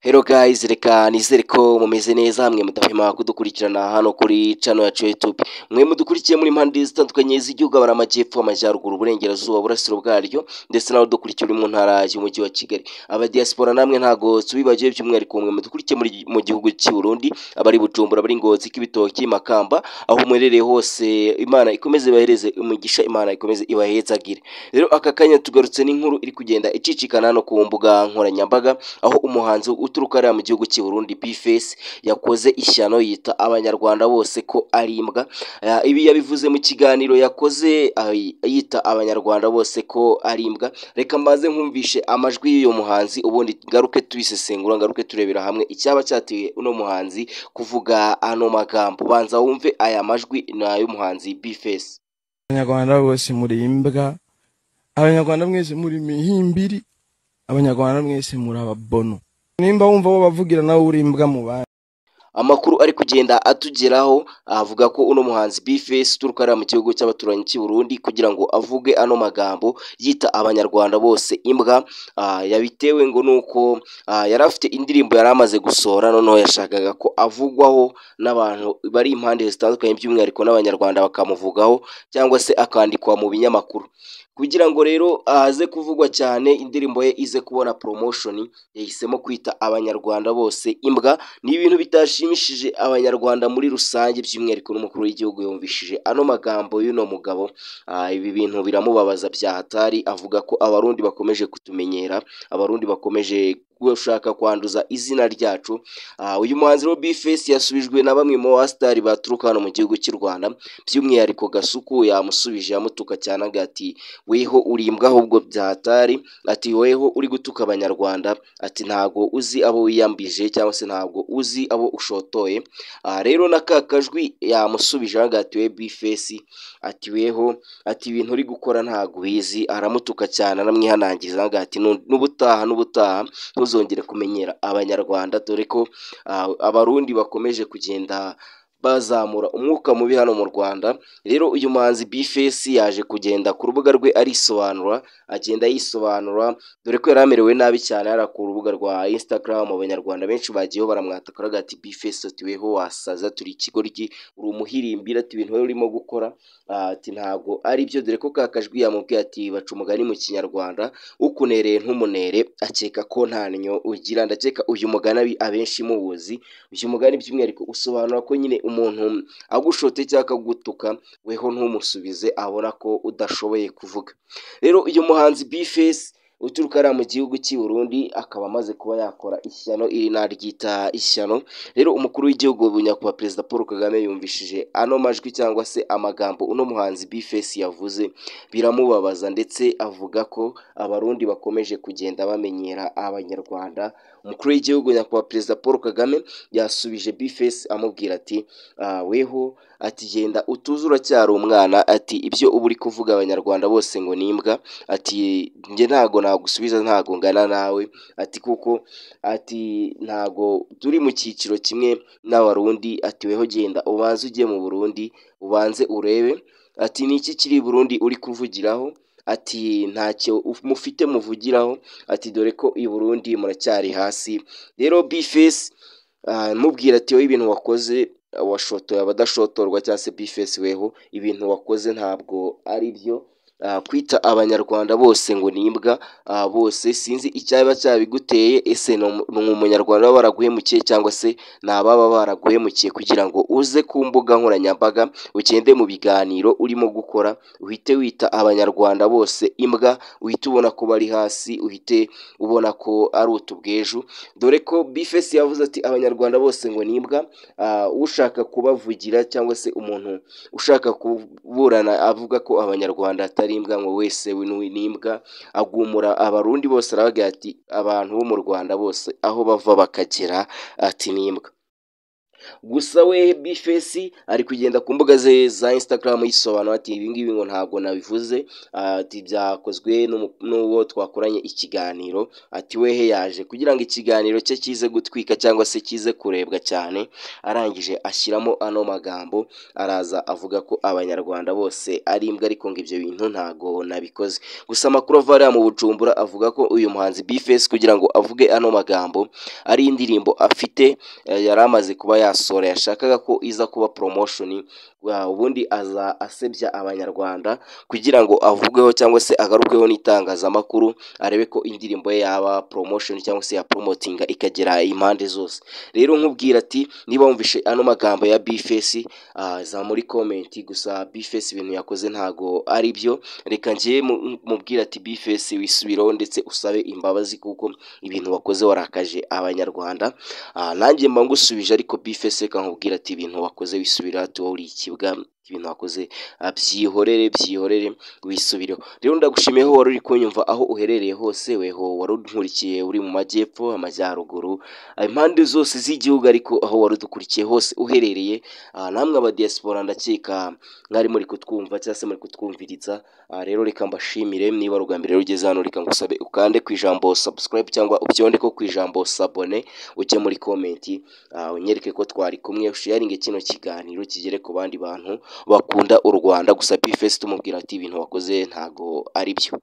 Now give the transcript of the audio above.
Hello guys, reka nizere ko mumeze neza mwe mudahwema kudukurikirana hano kuri channel yacu ya YouTube. Mwe mudukurikiye muri impande zitandukanye z'igihugu, abari amajyepfo, amajyaruguru, uburengerazuba, burasiro bwaryo, ndetse nawe dukurikiye uri mu ntara y'umujyi wa Kigali. Aba diaspora namwe ntago tubibagiwe, by'umwihariko mwe mudukurikiye muri mu gihugu cy'u Burundi, abari Bujumbura, abari Ngozi, Kibitoki, Makamba, aho muherereye hose, Imana ikomeze ibahereze umugisha, Imana ikomeze ibahezagire. Rero aka kanya tugarutse n'inkuru iri kugenda icicikana hano ku mbuga nkoranyambaga, aho umuhanzi uturuka hariya mu gihugu cy'u Burundi Bface yakoze ishyano yita abanyarwanda bose ko ari imbwa. Ibi yabivuze mu kiganiro yakoze yita abanyarwanda bose ko ari imbwa. Reka mbaze nkumvishe amajwi y'uyu muhanzi, ubundi ngaruke tubisesengura, ngaruke turebera hamwe icyaba cyateye uno muhanzi kuvuga ano magambo. Banza wumve aya majwi ni ay'umuhanzi Bface. Abanyarwanda bose muri imbwa, abanyarwanda mwese muri mihimbiri, abanyarwanda mwese muri ababono. Nimba wumva bo bavugira nawe uri imbwa mu bandi. Amakuru ari kugenda atugeraho avuga ko uno muhanzi Bface uturuka hariya mu gihugu cy'abaturanyi cy'u Burundi, kugira ngo avuge ano magambo yita abanyarwanda bose imbwa, yabitewe ngo nuko yari afite indirimbo yari amaze gusohora, noneho yashakaga ko avugwaho n'abantu bari impande zitandukanye, by'umwihariko n'abanyarwanda bakamuvugaho cyangwa se akandikwa mu binyamakuru. Kugira ngo rero aze kuvugwa cyane, indirimbo ye ize kubona promotion, yahisemo kwita abanyarwanda bose imbwa. Ni ibintu bitashimishije abanyarwanda muri rusange, by'umwihariko n'umukuru w'igihugu yumvishije ano magambo y'uno mugabo. Ibi bintu biramubabaza bya hatari, avuga ko abarundi bakomeje kutumenyera, abarundi bakomeje gushaka kwanduza izina ryacu. Uyu muhanzi rero Bface yasubijwe na bamwe mu basitari baturuka hano mu gihugu cy'u Rwanda, by'umwihariko Gasuku yamusubije amutuka cyane ati weho uri imbwa ahubwo bya hatari, ati weho uri gutuka abanyarwanda, ati ntago uzi abo wiyambije cyangwa se ntabwo uzi abo ushotoye. Rero na ka kajwi yamusubije ati we Bface, ati weho, ati ibintu uri gukora ntago ubizi, aramutuka cyane aramwihanangiriza ati n'ubutaha n'ubutaha ntuzongere kumenyera abanyarwanda, dore ko abarundi bakomeje kugenda bazamura umwuka mubi hano mu Rwanda. Rero uyu muhanzi Bface yaje kugenda ku rubuga rwe arisobanura, agenda yisobanura, dore ko yari amerewe nabi cyane hariya ku rubuga rwa Instagram. Abanyarwanda benshi bagiyeho baramwataka ati Bface ati weho wasaza, turi ikigoryi, uri umuhirimbira, ati ibintu urimo gukora ati ntago ari byo, dore ko ka kajwi yamubwiye ati baca umugani mu kinyarwanda ukunereye ntumunere akeka ko nta nnyo ugira. Ndakeka uyu mugani abenshi muwuzi. Uyu mugani by'umwihariko usobanura ko nyine umuntu agushote cyangwa akagutuka weho ntumusubize, abona ko udashoboye kuvuga. Rero uyu muhanzi Bface uturuka hariya mu gihugu cy'u Burundi akaba amaze kuba yakora ishyano, iri naryita ishyano. Rero umukuru w'igihugu nyakubahwa Perezida Paul Kagame yumvishije ano majwi cyangwa se amagambo uno muhanzi Bface yavuze, biramubabaza, ndetse avuga ko abarundi bakomeje kugenda bamenyera abanyarwanda. Umukuru w'igihugu nyakubahwa Perezida Paul Kagame yasubije Bface amubwira ati weho, ati genda utuze uracyari umwana, ati ibyo uba uri kuvuga abanyarwanda bose ngo ni imbwa, ati njye ntago nagusubiza, ntago ngana nawe, ati kuko ati ntago turi mu cyiciro kimwe n'abarundi, ati weho genda ubanze ujye mu Burundi ubanze urebe, ati ni iki kiri i Burundi uri kuvugiraho, ati ntacyo mufite muvugiraho, ati dore ko i Burundi muracyari hasi. Rero Bface mubwira ati wowe ibintu wakoze washotoye abadashotorwa, cyangwa se Bface weho ibintu wakoze ntabwo ari byo, kwita abanyarwanda bose ngo ni imbwa bose, sinzi icyaba cyabiguteye, ese ni umunyarwanda baba baraguhemukiye cyangwa se ni ababa baraguhemukiye kugira ngo uze ku mbuga nkoranyambaga ugende mu biganiro urimo gukora uhite wita abanyarwanda bose imbwa, uhite ubona ko bari hasi, uhite ubona ko ari utubweju. Dore ko Bface yavuze ati abanyarwanda bose ngo ni imbwa, ushaka kubavugira cyangwa se umuntu ushaka kuburana avuga ko abanyarwanda atari imbwa ngo wese ni imbwa, agumura abarundi bose aravuga ati abantu bo mu Rwanda bose aho bava bakagera ati ni imbwa. Gusa we Bface ari kugenda ku mbuga ze za Instagram yisobanura ati ibi ngibi ngo ntabwo nabivuze, ati byakozwe n'uwo twakoranye ikiganiro, ati wehe yaje kugira ngo ikiganiro cye kize gutwika cyangwa se kize kurebwa cyane, arangije ashyiramo ano magambo, araza avuga ko abanyarwanda bose ari imbwa, ariko ngo ibyo bintu ntago nabikoze. Gusa amakuru ava hariya mu Bujumbura avuga ko uyu muhanzi Bface kugira ngo avuge ano magambo ari indirimbo afite yari amaze kuba yasohora, yashakaga ko iza kuba promotion, ubundi aza asebya abanyarwanda kugira ngo avugeho cyangwa se agarukweho n'itangazamakuru, arebe ko indirimbo ye yaba promotion cyangwa se ya promotinga ikagera impande zose. Rero nkubwira ati niba wumvishe ano magambo ya Bface, za muri comment. Gusa Bface ibintu yakoze ntago ari byo. Reka njye mubwire ati Bface wisubireho ndetse usabe imbabazi kuko ibintu wakoze warakaje abanyarwanda. Nanjye mba ngusubije, ariko Bface reka nkubwire ati ibintu wakoze wisubira, ati wowe uri ikibwa, ibintu wakoze byihorere, byihorere wisubireho. Rero ndagushimiye aho wari uri kunyumva aho uherereye hose, weho wari unkurikiye uri mu majyepfo, amajyaruguru, impande zose z'igihugu, ariko aho wari udukurikiye hose uherereye, namwe aba diaspora ndakeka mwari muri kutwumva cyangwa se muri kutwumviriza. Rero reka mbashimire. Niba ari ubwa mbere rero ugeze hano, reka ngusabe ukande ku ijambo subscribe cyangwa ubyonde ko ku ijambo s'abonner, ujye muri comment unyereke ko twari kumwe, usharinge kino kiganiro kigere ku bandi bantu bakunda u Rwanda. Gusa Bface tumubwira ati ibintu wakoze ntago ari byo.